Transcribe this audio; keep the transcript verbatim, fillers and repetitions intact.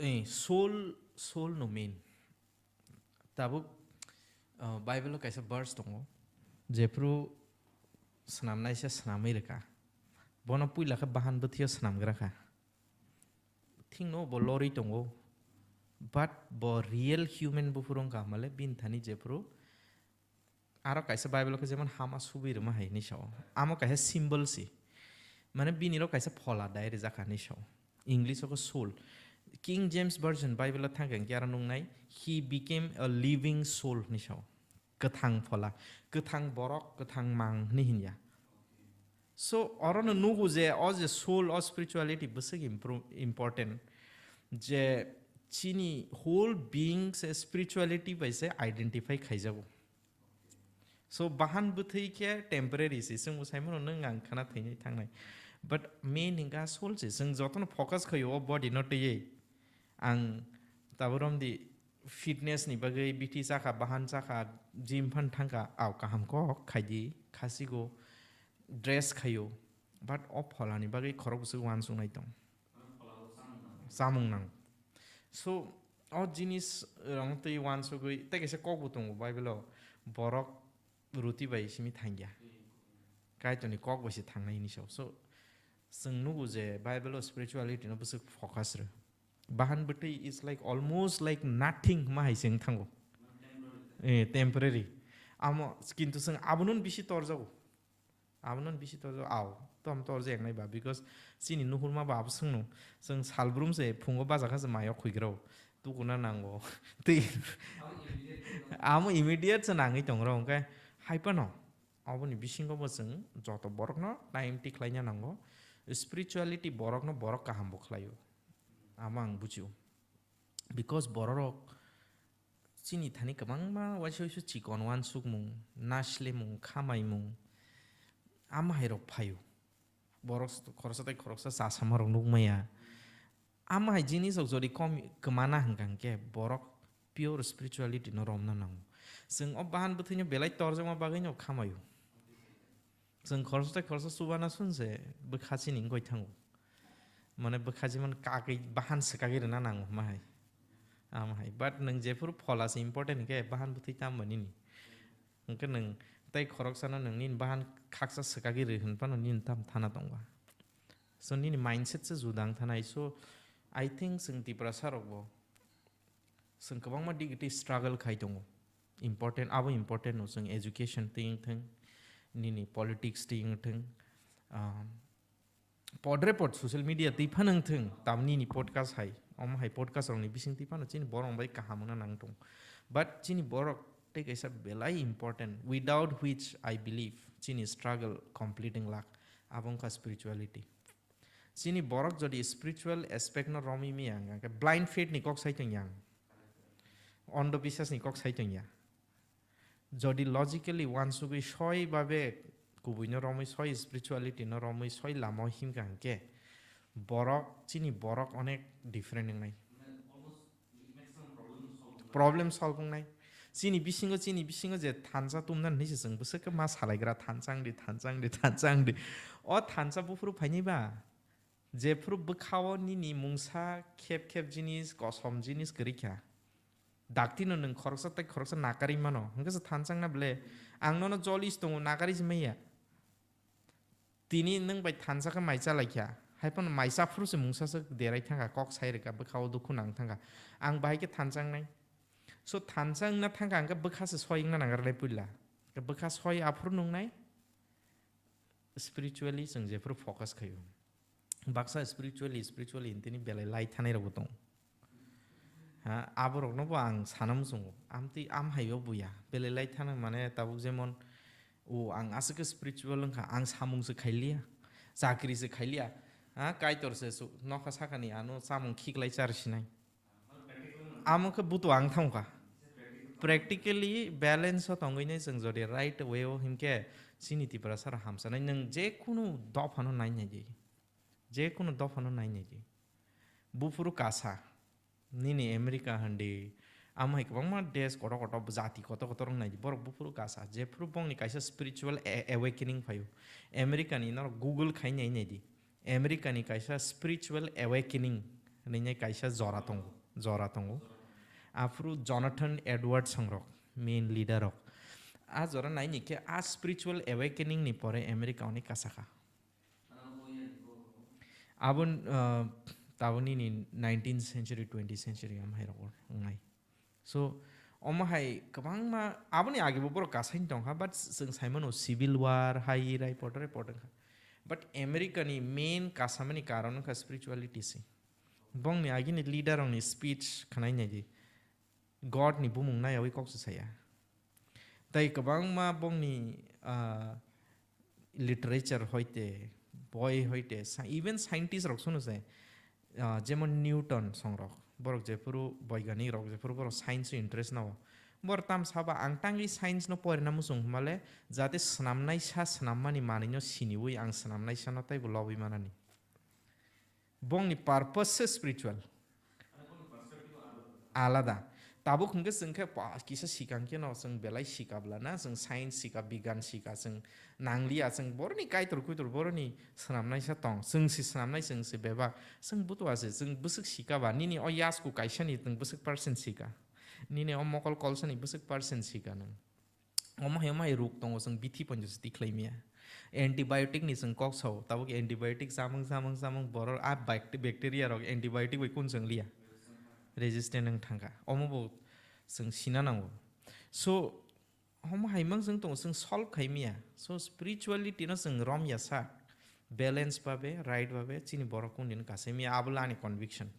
Eh, soul, soul no main. Tabuk, uh, Bible o kaisa verse tongo. Jephru swnamnaisa swnamwi rwkha. Bono puila khe bahan bwthwio swnamgra kha. Thingno bo lorwi tongo. But bo real human buphuru wngkha hwnmale bini thani jephru aro kaisa Bible o khe jemon hama subui rwma hai hinwi sao. Amo kaisa symbol se. Mane bini rok kaisa phola dai rijak kha hinwi sao. English o khe soul. King James Version Bible o thang khe aro nungnai, "He became a living soul" hinwi sao. Kwthang phola, kwthang borok, kwthang mang hinwi hinya. So, orono nugo je, o je soul, o spirituality bwswk impro-, important. Je chini whole being se spirituality bai se identify khaijago. So, bahan bwthwi khe temporary se, chwng bo saimano nwng ang khana thwinwi thangnai. But main hwnkha soul se, chwng jotono focus khaio o body no twiwi. Ang tabuk romdi fitness ni bagwi bithi chakha, bahan chakha, gym phan thangkha, aw kaham kok khaidi, khasigo, dress khaio. But o pholani bagwi khorok bwswk uansuknai tong. Chamung nang. So, o jinis rong twi uansugwi, tei kaisa kok bo tongo Bible o, borok ruti bai simi thangya. Kaitorni kok bai se thangnai hinwi sao. So, chwng nugo je Bible o spirituality no bwswk focus rw. Bahan bwtwi is like almost like nothing ma hai se wng thango. Eh, temporary. Amo, kintu chwng abono bisi torjago. Abono bisi torjago. Aw, tom torjak nai ba, because chini nuhurma ba abo swngno. Chwng salbrum se phungo bajakha se mayo khuigrao. Tukuna nango. Tei amo immediate se nangwi tongrao, hwnkhe hai phano. Aboni bisingo bo chwng joto borokno time tikhlaina nango. Spirituality borokno borok kaham bo khlaio. Amo ang bujio. Because bororok chini thani kwbangma waisa waisa chikon uansukmung, naslemung, khamaimung, amo hairok phaio. Borok khoroksa tei khoroksa chasamarok nukmaya. Amo hai jinisrok jodi kom kwmana hwnkha hwnkhe borok pure spirituality no romna nango. Chwng o bahan bwthwino belai torjakma bagwino khamaio. Chwng khoroksa tei khoroksa chubana sunse bwkha chini wngwi thango. Mane bwkha jemon kagwi bahan swkagwi rwna nango ma hai. Amo hai. But nwng jephuru phola se important hwnkhe bahan bwthwi tamo nini. Hwnkhe nwng tei khoroksano nwng nini bahan khaksa swkagwi rw hwn phano nini tam thana tongba. So nini mindset se juda wng thanai. So I think chwng Tiprasa rokbo chwng kwbangma digiti struggle khai tongo. Important, abo important no chwng education twi wng thwng, nini politics twi wng thwng, um, podre pod social media twi phano wng thwng, tam nini podcast hai, omo hai podcast rokni bising twi phano chini borok bai kaham wngna nang tong. But chini borok tei kaisa belai important, without which I believe chini struggle complete wng lak, abo wngkha spirituality. Chini borok jodi spiritual aspect no romwi maya hwnkhe blind faith ni kok sai tong yang, ondo bisas ni kok sai tong ya. Jodi logically uansugwi soi babe kubui no romwi soi spirituality no romwi soi lama o himkha hwnkhe borok chini borok onek different wngnai. Problem solve wngnai. Chini bisingo, chini bisingo je thansa tumna hinwi se chwng bwswk khe ma salaigra, thansa wngdi, thansa wngdi, thansa wngdi. O thansa buphuru phainai ba, jephuru bwkhao nini mungsa khep khep jinis, kosom jinis kwrwi kha. Daktino nwng khoroksa tei khoroksa nakarwi mano, hwnkhe se thansa wngna ble, ang nono jolis tongo, nakarwi se manya. Tini nwng bai thansa khe mai chalai kha, hai phano mai cha phuru se mungsa se derai thangkha, kok sai rwkha, bwkhao dukhu nang thangkha. Ang bahai khe thansa wngnai. So thansa wngna thangkha, hwnkhe bwkha se soi wngna nangrwnai puila. Bwkha soi aphuru nungnai, spiritually chwng jephuru focus khaio. Baksa spiritually, spiritually hintini belai lai thanai rokbo tongo. Ha, aborokno bo ang sana muchungo. Amtwi am haio buya. Belai lai thana mane tabuk jemon, o ang aswk khe spiritual wngkha, ang samung se khailiya, chakri se khailiya. Ha, Kaitor se su-, nokha sakani ano chamung khiklai char sinai. Amo khe butu ang thangkha. Practically balance o tongwinai chwng jodi right way o himkhe chini Tiprasa rok hamsanai. Nwng je kunu dophano nai nai di. Je kunu dophano nai nai di. Buphuru kasa. Nini America hwndi, amo hai kwbangma desh kotor kotor, jati kotor kotor wng nai di. Borok buphuru kasa. Jephuru bongni kaisa spiritual a-, awakening phaio. America ni norok Google khai nai nai di. America ni kaisa spiritual awakening. Rinai kaisa jora tongo, jora tongo. Aphuru Jonathan Edwards songrok, main leader rok. A jora naini khe a spiritual awakening ni pore America oni kasakha. Abon, ah, taboni ni nineteenth century, twentieth century am hai rok wngnai. So, omo hai kwbangma, aboni age bo borok kasain tongkha, but chwng saimano civil war, hai rai, podo rai, podo wngkha. But America ni main kasamani karon wngkha spirituality se. Bongni agini leader rokni speech khwnai naidi. God ni bumung nayawi kok se saya. Tai kwbangma bongni, ah, literature hoite, boi hoite, sa-, even scientist rok sono se, ah, jemon Newton songrok, borok jephuru boiganik rok jephuru borok science o interest nao, bor tam saba ang tangwi science no porina muchung hwnmale, jate swnamnaisa swnammani manwino siniwi ang swnamnaisa no taibo lobwi manani. Bongni purpose se spiritual. Alada. Tabuk hwnkhe chwng khe pa-, kisa sikang khe no chwng belai sikabla na, chwng science sika, bigan sika, chwng nangliya, chwng boroni kaitor kuitor boroni swnamnaisa tong, chwng si swnamnai, chwng si bebak, chwng butua se, chwng bwswk sikaba, nini o yasku kaisani chwng bwswk percent sika, nini o mokol kolsani bwswk percent sika nwng. Omo hai, omo hai ruk tongo, chwng bithi poito se tikhlai maya. Antibiotic ni chwng kok sao, tabuk antibiotic chamung, chamung, chamung, borok a bact-, bacteria rok antibiotic bai kun chwng liya. Resistant wng thangkha. Omo bo chwng sina nango. So, omo hai mang chwng tongo, chwng solve khai maya. So, spirituality no chwng rom ya sa. Balance babe, right babe, chini borok kun din kasai maya, abo le ani conviction.